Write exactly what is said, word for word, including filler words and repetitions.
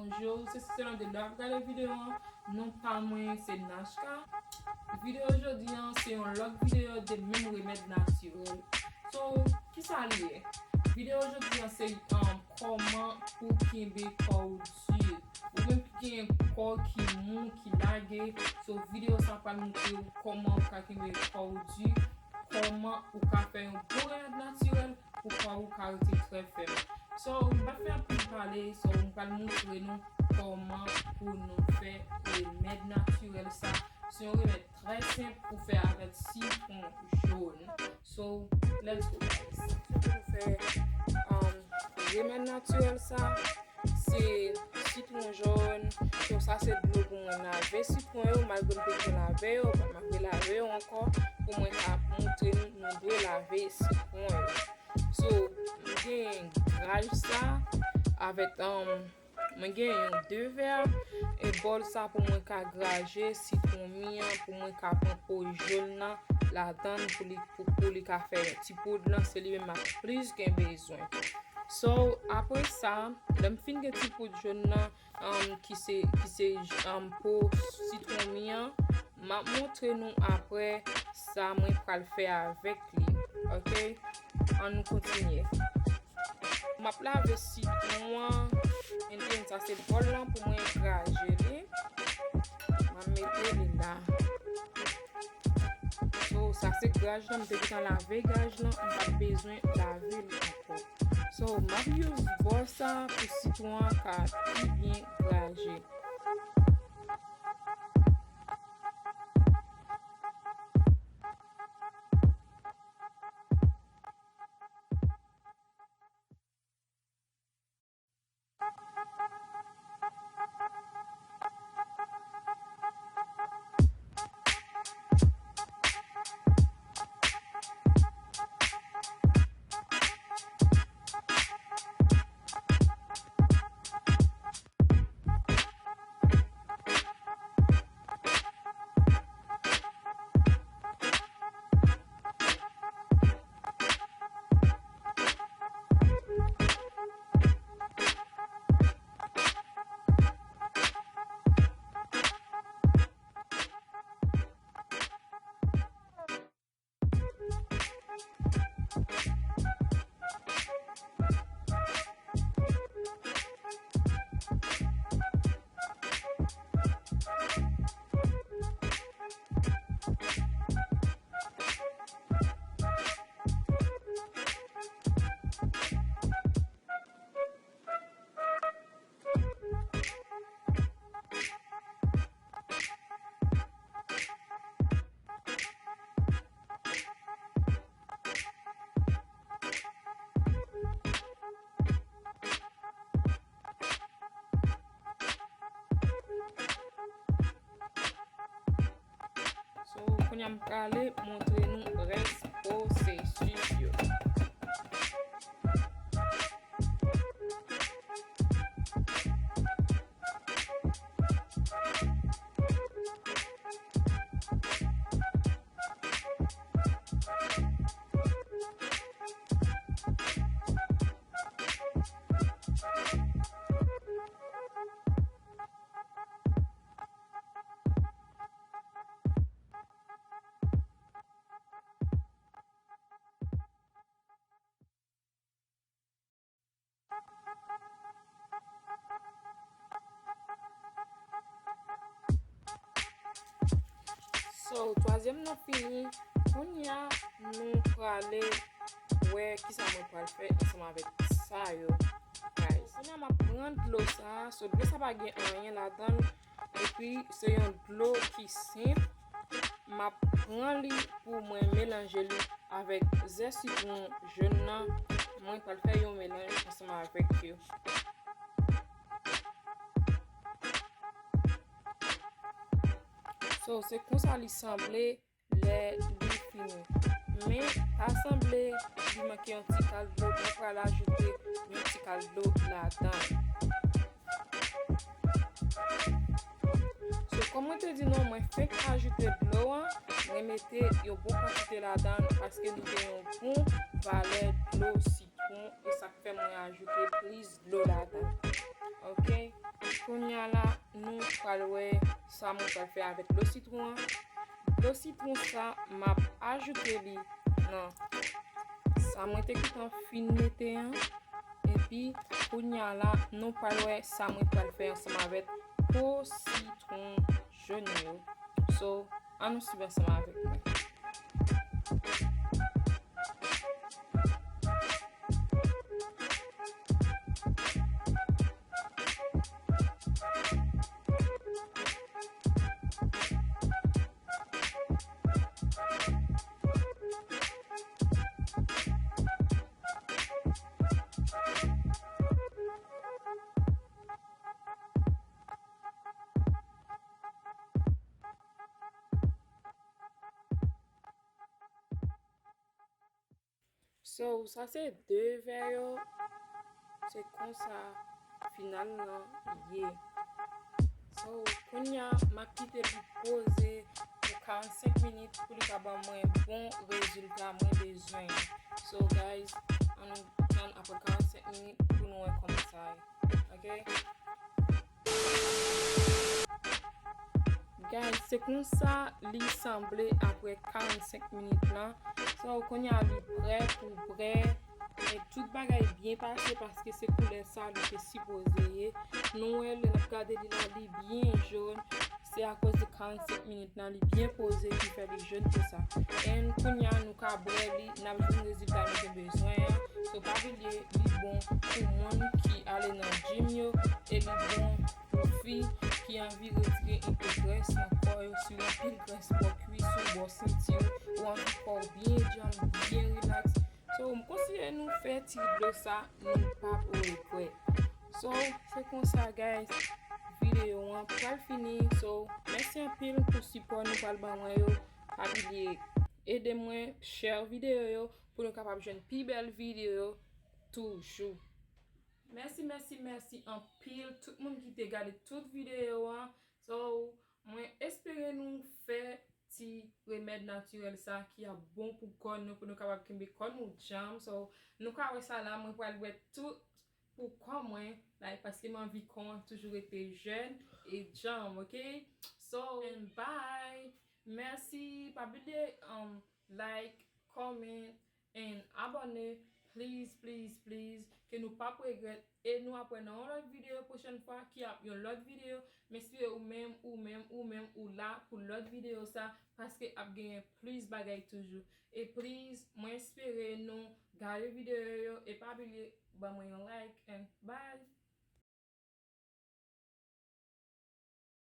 Bonjou, se Sister Landry la ap gade videyo an. Non pa mwen se Nashka. Videyo jodi an se yon lòt videyo de menm remèd natirèl. So, kisa li ye? Videyo jodi an se, um, kòman pou kenbe kò w di. Ou menm ki gen kò ki mou, ki lage, so videyo sa pral montre w kòman ou ka kenbe kò w di, kòman ou ka fè yon bon remèd natirèl pou kò ou ka rete trè fèm. So, m pa fè anpil pale, so m pral montre nou kòman pou nou fè remèd natirèl sa. Se yon remèd trè senp pou fè avèk sitwon jòn. So, let's go, guys. Pou nou fè, um, remèd natirèl sa, se sitwon jòn. So, sa se dlo pou mwen lave sitwon yo, malgre m te gen lave yo, but m ap relave yo ankò pou mwen ka montre nou, nou dwe lave sitwon yo. So, m gen graj sa avèk, um, mwen gen yon de vè e bòl sa pou mwen ka graje sitwon mi an, pou mwen ka pran po jòn nan ladan l pou li, pou, pou li ka fè ti poud lan, se li menm m ap plis gen bezwen. So, apre sa, lè m fin gen ti poud jòn nan, um, ki se, ki se, um, po sitwon mi an, m ap montre nou apre sa mwen pral fè avèk li. Ok? Ann nou kontinye. M ap lave sitwon an, and then sa se bòl lan pou mwen graje li. M ap mete li la. So, sa se graj lan, m te gentan lave graj lan, m pa t bezwen lave li ankò. So, m ap use bò sa pou sitwon an ka pi byen graje. So, kounye a m prale montre nou rès pwosesis yo. So, twazyèm nan fini. Kounye a, nou prale wè kisa mwen pral fè ansanm avèk sa yo, guys. Kounye a, m ap pran dlo sa. So, dlo sa pa gen anyen ladan l. Epi, se yon dlo ki senp. M ap pran li pou mwen melanje li avèk zè sitwon jòn nan. Mwen pral fè yon melanj ansanm avèk yo. So, se konsa li sanble lè li fini. Men, pa sanble li manke yon ti kal dlo, mwen pral ajoute yon ti kal dlo ladan l. So, kòm mwen te di nou, mwen fenk ajoute dlo an, mwen mete yon bon kantite ladan l paske nou gen yon bon valè dlo sitwon, e sa k fè mwen ajoute plis dlo ladan l. Ok, kounye a la, nou pral wè sa mwen pral fè avèk dlo sitwon an. Dlo sitwon sa, m ap ajoute li nan sa mwen te gentan fin mete an. Epi, kounye a la, nou pral wè sa mwen pral fè ansanm avèk po sitwon jòn yo. So, ann nou swiv ansanm avèk mwen. So, sa se de vè yo. Se konsa final lan ye. So, kounye a, m ap kite li poze pou karannsenk minit pou li ka ban mwen bon rezilta mwen bezwen an. So, guys, ann nou tann apre karannsenk minit pou nou wè kòman sa ye. Ok? Guys, se konsa li sanble apre karannsenk minit lan. So, kounye a li prè pou prè. E tout bagay byen pase paske se koulè sa li te sipoze ye. Nou wè, lè n ap gade li la, li byen jòn. Se akoz de karannsenk minit lan, li byen poze ki fè li jòn konsa. And kounye a, nou ka bwè li, n ap jwenn rezilta nou te bezwen an. So, pa bliye, li bon pou moun ki ale nan gym yo, e li bon pou fi ki anvi retire enpe grès nan kò yo, si w anpil grès bò kwis ou, bò senti w, ou anvi kò w byen djanm, byen rilaks. So, m konseye nou fè ti dlo sa, nou p ap regrèt. So, se konsa, guys, videyo an pral fini. So, mèsi anpil pou sipò nou pral ban mwen yo. Pa bliye, ede mwen share videyo yo pou nou kapab jwenn pi bèl videyo toujou. Mèsi, mèsi, mèsi anpil tout moun ki te gade tout videyo an. So, mwen espere nou fè ti remèd natirèl sa ki ap bon pou kò nou, pou nou kapab kenbe kò nou djanm. So, nou ka wè sa la, mwen pral bwè tout pou kò mwen, like, paske m anvi kò an toujou rete jèn e djanm, ok? So, and bye! Mèsi, pa bliye, um, like, comment, and abòne, please, please, please, ke nou p ap regrèt. E nou ap wè nan yon lòt videyo pwochèn fwa ki ap yon lòt videyo. M espere ou menm, ou menm, ou menm, ou la pou lòt videyo sa, paske ap genyen plis bagay toujou. E please, mwen espere nou gade videyo yo, e pa bliye ban mwen yon like, and bye!